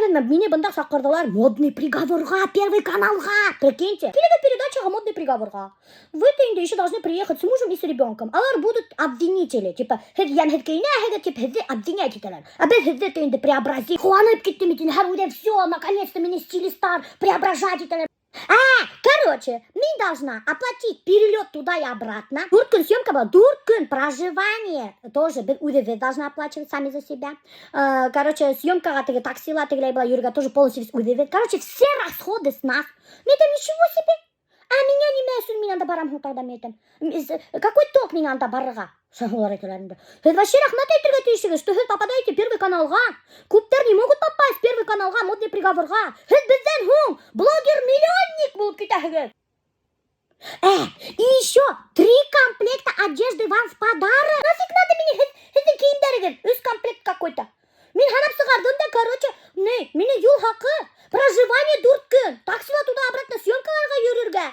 Беләһегеҙме, мине бында саҡырҙылар «Модный приговорға», Первый каналға. Прикиньте. Килегеҙ передачаға «Модный приговорға». Вы инде еще должны приехать с мужем и с ребенком. Алар будут обвинители. Типа, һеҙ йәмһеҙ кейенәһегеҙ, тип һеҙҙе обвинять итәләр. Ә беҙ һеҙҙе инде преобразим. Ҡыуанып киттем инде. Һәр уйлайым, все, наконец-то мине стилистар преображать итәләр. А, короче, мин должна оплатить перелет туда и обратно. Дүрт көн съемка была, дүрт көн проживание. Тоже беҙ үҙебеҙ должны оплачивать сами за себя. Короче, съемкаға теге таксила тегеләй была йөрөргә тоже полностью үҙебеҙ. Короче, все расходы с нас. Мин әйтәм, ничего себе. А миңә нимә өсөн мин анда барам һуң тогда, мин әйтәм? Какой толк миңә анда барырға? Улар әйтәләр инде. Һеҙ вообще рәхмәт әйтергә тейешһегеҙ, что һеҙ попадаете Первый каналға. Күптәр не могут попасть Первый каналға, «Модный приговорға». Һеҙ беҙҙән һуң блогер-миллионник булып китәһегеҙ. И еще три комплекта одежды вам в подарок. Нафиг надо мине һеҙҙең кейемдәрегеҙ? Өс комплект какой-то. Мин һанап сығарҙым да, короче, не, мине юл хаҡы, проживание дүрт көн, таксила туда-обратно съемкаларға йөрөргә.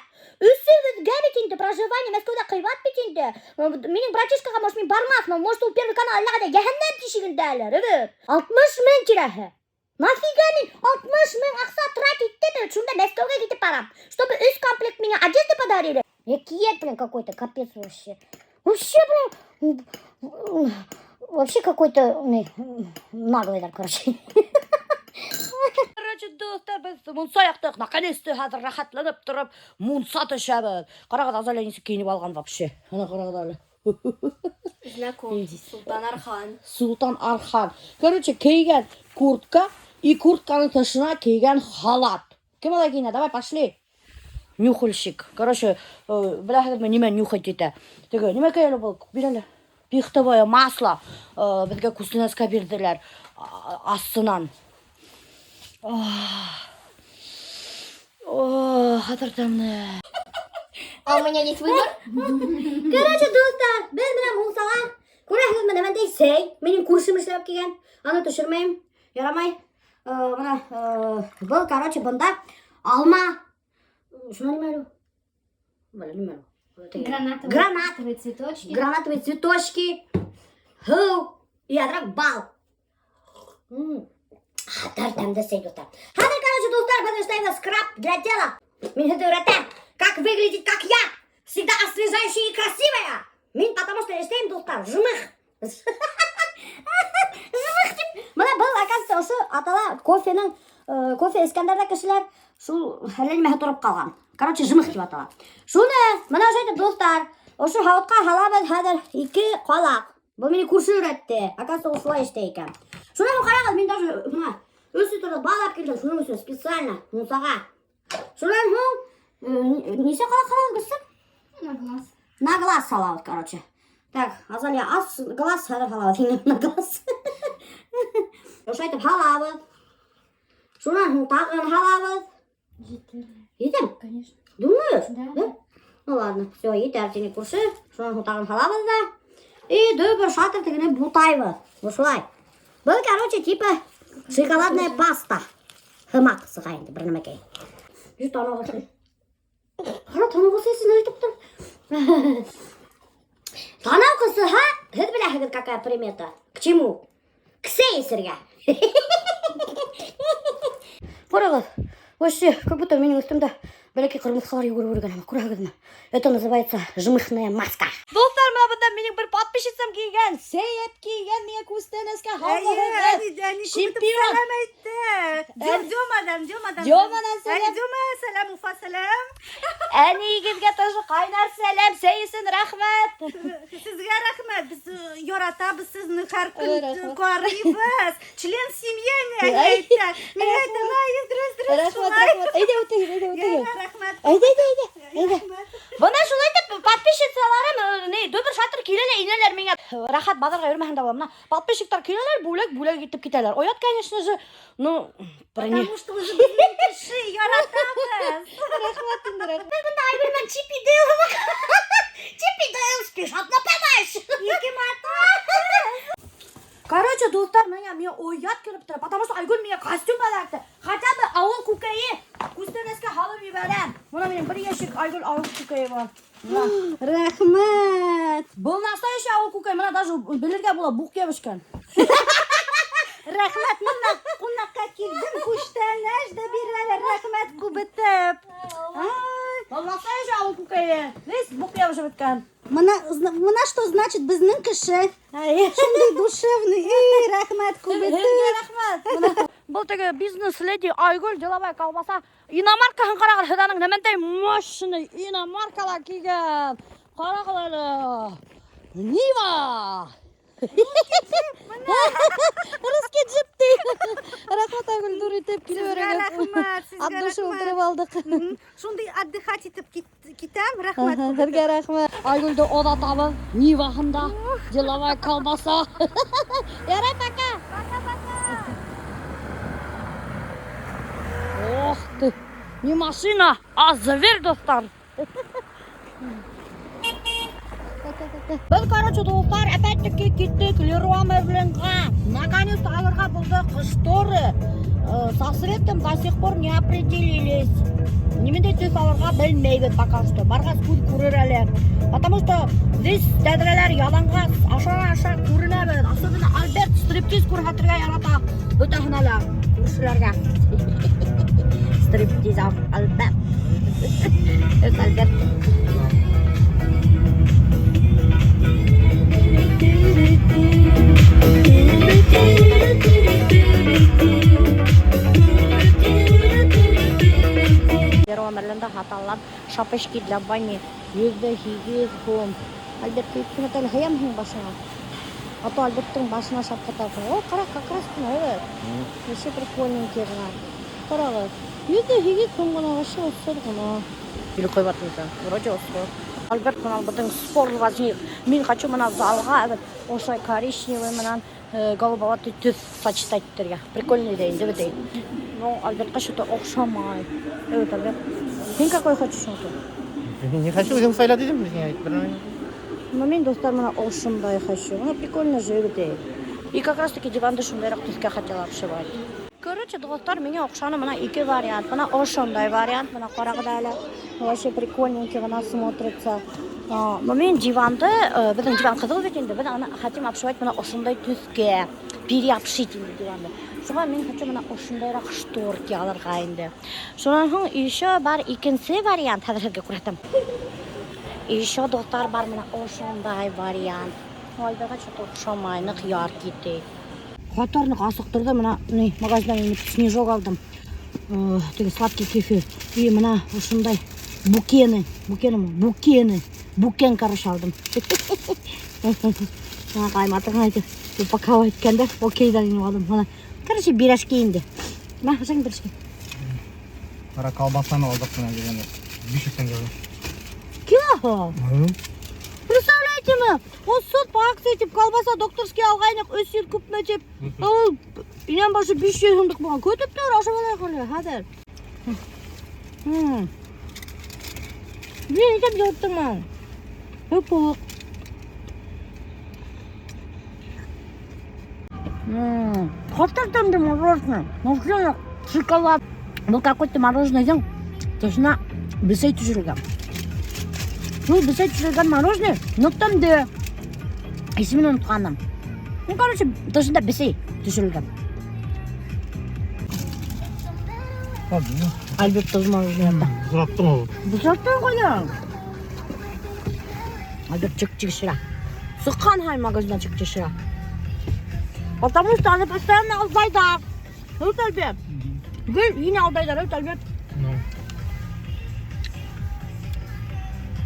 Өсөбөҙгә бит инде проживание Мәскәүҙә ҡыйбат бит инде. Минең братишкаға, может, мин бармаҫмын, может, ул Первый канал әллә ҡайҙа йәһәннәм тишегендәлер, эйе. 60 мең тирәһе. Нафига мин 60 мең аҡса тратить итеп, шунда Мәскәүгә китеп барам, чтобы өс комплект миңә одежды подарили. Әкиәт, блин, какой-то, капец вообще. Вообще, блин, вообще какой-то наглый, короче. Короче, дуҫтар, беҙ мунса яҡтыҡ. Наконец-то хәҙер рәхәтләнеп тороп мунса төшәбеҙ. Ҡарағыҙ, Азалия нисек кейенеп алған вообще. Ана ҡарағыҙ әле. Знакомьтесь, Султан Архан. Султан Архан. Короче, кейгән куртка и куртканың тышына кейгән халат. Кем улай кейенә? Давай, пошли. Нюхальщик. Короче, беләһегеҙме, нимә нюхать итә? Теге, нимә әле был? Бир әле. Пихтовое масло беҙгә күстәнәскә бирҙеләр аҫтынан. О, хәҙер тәмле. А у меня есть выбор? Короче, дуҫтар, беҙ менән мунсала. Күрәһегеҙме, нәмәндәй сәй. Минең күршем эшләп килгән. Аны төшөрмәйем. Ярамай. Бына, был, короче, бында алма. Шуны нимә әле? Бына нимә әле? Теге- Гранатовые. Гранат. Цветочки. Гранатовые цветочки. Һыу. И аҙыраҡ бал. Хәтәр тәмле сәй, дуҫтар. Хәҙер, короче, дуҫтар, беҙ эшләйбеҙ скраб для тела. Мин һеҙҙе өйрәтәм. Как выглядеть, как я. Всегда освежающая и красивая. Мин потому что эшләйем, дуҫтар, жмых. Жмых тип. Бына был, оказывается, ошо атала кофеның, кофе эскәндәрҙә кешеләр шул әллә нимәһе тороп ҡалған. Короче, жмых тип атала. Шуны, бына ошо әйтеп, дуҫтар, ошо һауытҡа һалабыҙ хәҙер ике ҡалаҡ. Был мине күрше өйрәтте. Оказывается, ул шулай эшләй икән. Шунан һуң ҡарағыҙ, мин даже бына өс литрлы бал алып килдем, шуның өсөн специально мунсаға. Шунан һуң нисә ҡалаҡ һалабыҙ, Гөлсөм? На глаз. На глаз һалабыҙ, короче. Так, Азалия, ас глаз хәҙер һалабыҙ, һиңә на глаз. Ошолай итеп һалабыҙ. Шунан һуң тағын һалабыҙ. Етер. Етәме? Конечно. Думаешь? Да. Да? Ну ладно, все, етәр тине күрше. Шунан һуң тағын һалабыҙ да. И дөбөр шатыр тегене бутайбыҙ. Ошолай. Был, короче, типа шоколадная паста. Һымаҡ сыға инде бер нәмәкәй. Йөҙ танауға шул. Ҡара, танауға сәсен әйтеп тор. Танау ҡыҫыһа, һеҙ беләһегеҙ, какая примета. К чему? К сәй эсергә. Ҡарағыҙ, вообще, как будто минең өҫтөмдә бәләкәй ҡырмыҫҡалар йүгереп йөрөгән. Күрәһегеҙме? Это называется жмыхная маска. Дуҫтар, бына бында минең бер подписчицам килгән, сәй килгән миңә күстәнәскә. Әйе, Чемпион. Сәләм әйтте. Демадан, Демадан. Демадан сәләм. Әй, Дема, сәләм, Уфа, сәләм. Әнейегеҙгә тоже ҡайнар сәләм, сәй өсөн рәхмәт. Һеҙгә рәхмәт. Беҙ яратабыҙ һеҙҙе, һәр көн Рәхмәт. ҡарайбыҙ. Член семьи Әй. әйтте. Мин әйтәм, әй, дөрөҫ, дөрөҫ, Рәхмәт, шулай. рәхмәт. Әйҙә үтегеҙ, әйҙә үтегеҙ. Йә, рәхмәт. Әйҙә, әйҙә, әйҙә. Әйҙә. Рәхмәт. Бына шулай итеп подписчицаларым ни дөбөр шатыр килә лә инәләр миңә. Рәхәт баҙарға йөрөмәһәң дә була. Бына подписчиктар киләләр, бүләк бүләк итеп китәләр. Оят, конечно же, ну, бер ни. Потому что уже беҙҙең кеше яратабыҙ. Рәхмәт инде, рәхмәт. Бында Айгөл менән Чип и Дейл. Чип и Дейл спешат на помощь. Ике матур. Короче, дуҫтар, миңә мин оят килеп тора, потому что Айгөл миңә костюм эләкте. Хотя бы ауыл күкәйе күстәнәскә һалып ебәрәм. Бына минең бер ящик Айгөл ауыл күкәйе бар. Бына. Рәхмәт. Был настоящий ауыл күкәй, бына даже белергә була, буҡ ябышҡан. Рәхмәт, мына ҡунаҡҡа килдем. иткән. Бына что значит беҙҙең кеше. Шундай душевный. Эй, рәхмәт күп Һеҙгә рәхмәт. Был теге бизнес-леди Айгөл деловая колбаса. Иномаркаһын ҡарағыҙ, һеҙ аның нәмәндәй мощный иномаркала килгән. Ҡарағыҙ әле. Нива! Русский джип ти. Рәхмәт, Айгөл, ҙур итеп килеп Һеҙгә рәхмәт, һеҙгә От души рәхмәт. ултырып алдыҡ. Шундай отдыхать итеп китәм, рәхмәт. Һеҙгә рәхмәт. Айгөлдө оҙатабыҙ Ниваһында. Деловая колбаса. Ярай, пока. Пока-пока. Ох ты! Не машина, а зверь, дуҫтар. Беҙ, короче, дуҫтар, опять-таки киттек Леруа Мерлинға. Наконец-то алырға булдыҡ шторы. Со цветом до сих пор не определились. Ниндәй төҫ алырға белмәйбеҙ пока что. Барғас күҙ күрер әле. Потому что здесь тәҙрәләр яланғас, аша-аша күренәбеҙ. Особенно Альберт стриптиз күрһәтергә ярата. Бөтәһенә лә, күршеләргә. Стриптиз Альберт. Это Альберт. Леруа Мерлинда һаталар шапочки для бани 108 һум. Альберт, килеп әле һыямһың башыңа? А то Альберттың башына шапка тартың. О, ҡара, как раз бына, evet. Вообще прикольненький ғына. Ҡарағыҙ. 108 һум ғына, вообще осһоҙ ғына. Или ҡыйбат микән? Вроде осһоҙ. Альберт менән беҙҙең спор возник. Мин хочу бына залға, evet, ошолай коричневый менән голубоватый төҫ сочетать итергә. Прикольный да инде бит. Но Альбертҡа что-то оҡшамай. Evet, Альберт. Һин какой хочешь мотор? Не хочу, үҙең һайла тинем. Мин әйтеп. Но мин, дуҫтар, бына ошондай хочу. Бына прикольно же бит. И как раз таки диванды шундайыраҡ төҫкә хотела обшивать. Короче, дуҫтар, миңә оҡшаны бына ике вариант. Бына ошондай вариант, бына ҡарағыҙ әле. Вообще прикольненький ғына смотрится. Но мин диванды, беҙҙең диван ҡыҙыл бит инде, беҙ аны хотим обшивать бына ошондай төҫкә. Переобшить инде диванды. Шуға мин хочу бына ошондайыраҡ шторки алырға инде. Шунан һуң еще бар икенсе вариант, хәҙер һеҙгә күрһәтәм. Еще, дуҫтар, бар бына ошондай вариант. Альбертҡа что-то оҡшамай, ныҡ яркий ти. Ҡатар ныҡ асыҡтырҙы, бына ни магазиндан инеп снежок алдым. Теге сладкий кефир. И бына ошондай букены, букены, букены, букен, короче, алдым. Бына ҡайматың әйтеп, упаковать иткәндә, окейҙан инеп алдым. Бына, короче, пирожки инде. Мә, ашайың пирожки. Ҡара колбасаны алдыҡ бына тигәндә. 500 тәңгә. Килоһы? Представляете ме? Ул по акции тип колбаса докторский алғайныҡ 300 күпме тип. Ул инәм башы 500 һумлыҡ булған. Көтөп тор, ашап алайыҡ әле, хәҙер. Мин итеп яттым. Һыпылыҡ. Хәтәр тәмле мороженое. Мороженое, шоколад. Был какой-то мороженое, тышына бесәй төшөрөлгән. Был бесәй төшөрөлгән мороженое, ныҡ тәмле. Исемен онотҡаным. Ну, короче, тышында бесәй төшөрөлгән. Альберт тоже мороженое ята. Бысраттың ул. Бысраттың ҡайҙа? Альберт чик-чик шира. Сыҡҡан һайын магазиндан чик-чик шира. Потому что аны постоянно алдайҙар. Эйе, Альберт. Гел һине алдайҙар, эйе, Альберт. Ну.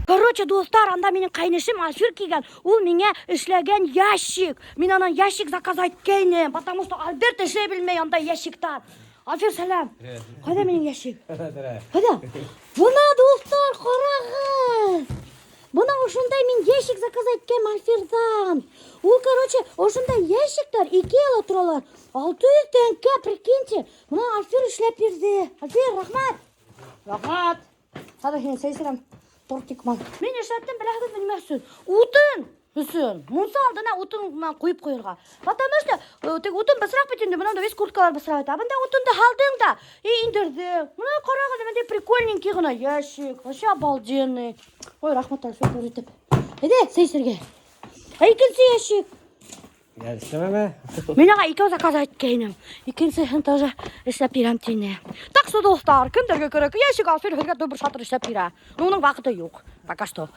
Короче, дуҫтар, анда минең ҡәйнешем Альфир килгән. Ул миңә эшләгән ящик. Мин анан ящик заказать иткәйнем, потому что Альберт эшләй белмәй андай ящиктар. Альфир, сәләм. Ҡайҙа минең ящик? Ҡайҙа? Бына, дуҫтар, ҡарағыҙ. Бына ошондай мин ящик заказать иткәнем Альфирҙан. Ул, короче, ошондай ящиктар Икеяла торалар. 600 тәңкә, прикиньте. Бына Альфир эшләп бирҙе. Альфир, рәхмәт. Рәхмәт. Хәҙер һине сәй эсерәм. Тортик менән. Мин эшләттем, беләһегеҙме нимә өсөн? Утын өсөн. Мунса алдына утын менән ҡуйып ҡуйырға. Потому что теге утын бысраҡ бит инде, бынан да весь курткалар бысраҡ итә. Бында утынды һалдың да и индерҙең. Бына ҡарағыҙ, бындай прикольненький ғына ящик. Вообще обалденный. Ой, рәхмәт, Альфир, ҙур итеп. Әйҙә, сәй эсергә. Ә икенсе ящик. Я эшләмәме? Мин аңа икәү заказ иткәйнем. Икенсеһен тоже эшләп бирәм тине. Так что, дуҫтар, кемдәргә кәрәк? Ящик Альфир һеҙгә дөбөр шатыр эшләп бирә. Но уның ваҡыты юҡ. Пока что.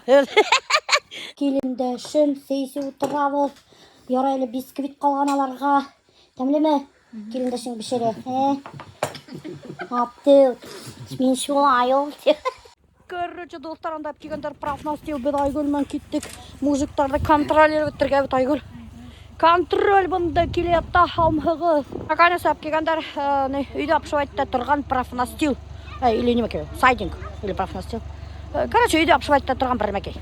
Килендәшем, сәй эсеп ултырабыҙ. Ярай әле бисквит ҡалған аларға. Тәмлеме? Килендәшең бешерә. Ә? Аптыл. Мин шулай ул. Короче, дуҫтар, анда килгәндәр профнастил, беҙ Айгөл менән киттек. Мужиктарҙы контролировать итергә бит Айгөл. Контроль бында килә һаумыһығыҙ. Наконец алып килгәндәр, ни, өйҙә обшивать итә торған профнастил. Или нимәкәй, сайдинг или профнастил. Короче, өйҙә обшивать итә торған бер нәмәкәй.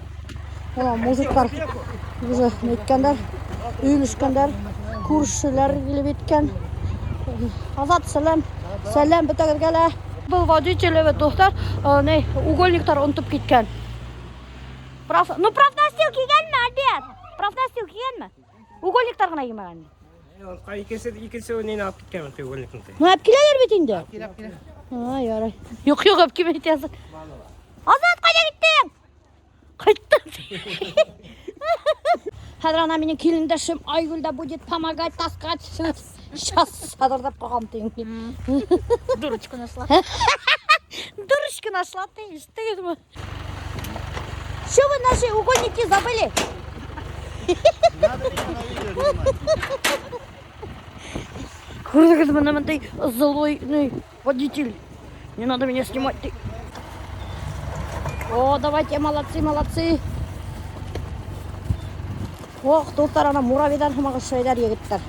О, мужиктар уже ниткәндәр, өйөлөшкәндәр, күршеләр килеп еткән. Азат, сәләм, сәләм бөтәгеҙгә лә. Был водитель, дуҫтар, ни, угольниктар онотоп киткән. Ну, профнастил кейгәнме, Альберт? Профнастил кейгәнме? Угольниктар ғына кеймәгән. Икенсе нине алып киткән угольникты. Ну, алып киләләр бит инде. Килә, килә. Ай, ярай. Юҡ, юҡ, алып килмәй ятаһың. Азат, ҡайҙа киттең? Ҡайттым. Хәҙер ана минең килендәшем Айгөл дә будет помогать таскать. Сейчас саҙырҙап ҡуйған тиң. Дурочку нашла. Дурочку нашла ты, ишеттегеҙме? Что вы наши угольники забыли? Надо меня на видео снимать. Күрҙегеҙме бындай злой водитель. Не надо меня снимать. Ты. О, давайте, молодцы, молодцы. Ох, дуҫтар, ана муравейҙар һымаҡ эшләйҙәр егеттәр.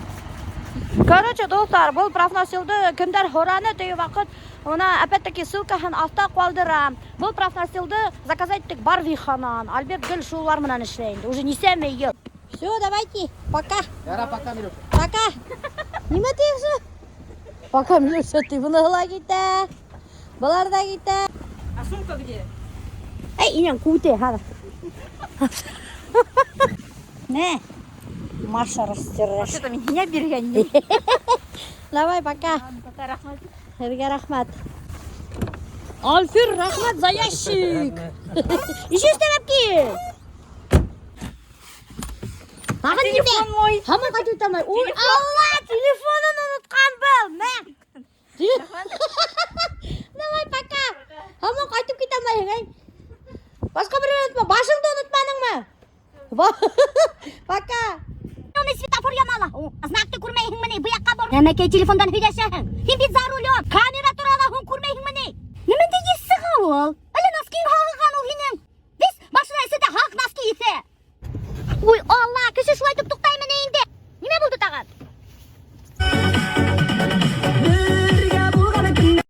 Короче, дуҫтар, был профнастилды кемдәр һораны теге ваҡыт, бына опять-таки ссылкаһын аҫта ҡалдырам. Был профнастилды заказать иттек Барвиханан. Альберт гел шулар менән эшләй инде. Уже нисәмә йыл. Все, давайте, пока. Ярай, пока, Милюша. Пока. Нимә тиһең? Пока, Милюша, ти быны ла китә. Былар ҙа китә. А сумка где? Эй, инәң күте, хәҙер. Нә? Маша растираешь. Вообще-то меня биргән. Давай, пока. Пока, рәхмәт. Һеҙгә рәхмәт. Альфир, рәхмәт за ящик. Еще өҫтәп кил. Тағы нимә? Телефон мой. Һаман ҡайтып үтә алмай. Ой, Алла, телефонын онотҡан был. Мә. Давай, пока. Һаман ҡайтып китә алмайһың, әй. Башҡа берәү онотма. Башыңды онотманыңмы? Пока. Уны светофор яна ла. Знакты күрмәйһеңме ни? Был яҡҡа бор. Нәмәкәй телефондан һөйләшәһең.